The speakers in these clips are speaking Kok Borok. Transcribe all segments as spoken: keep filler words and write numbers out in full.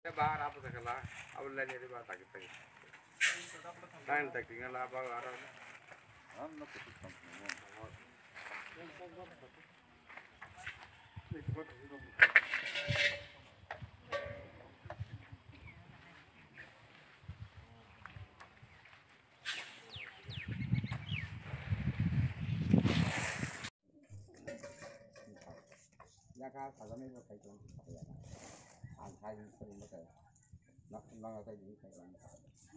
Bahar apa segala, apa lagi di bahar tagi tagi. Lain tagi ngala apa bahar. Yaka sajani bo sai tong, ang sai tong mo kai. Nak nang sai di sai tong.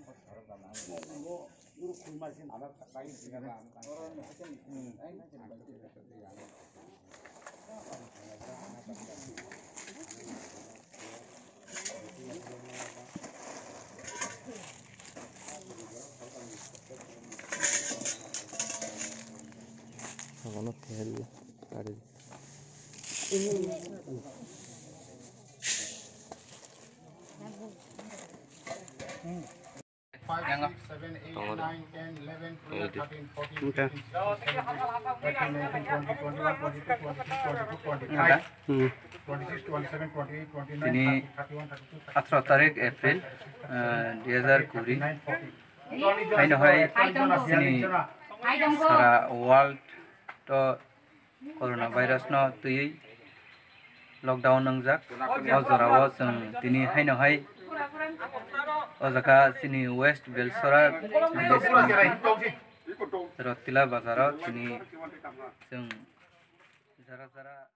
Oro sai di. Abono tel gari. Five, six, seven, eight, nine, ten, eleven, twelve, thirteen, fourteen, fifteen, sixteen, seventeen, eighteen, nineteen, twenty, twenty-one, twenty-two, twenty-three, twenty-four, twenty-five, twenty-six, twenty-seven, twenty-eight, twenty-nine, tini thirty, thirty-one, thirty-two, thirty-three, thirty-four, thirty-five, thirty-six, thirty-seven, thirty-eight, thirty-nine, forty. Haino hai chini sara world to Corona virus no twiwi lockdown wngjak. O jorao chwng tini haino hai o jaga chini West Belsora village committee Rotila bazaro tini chwng jara jara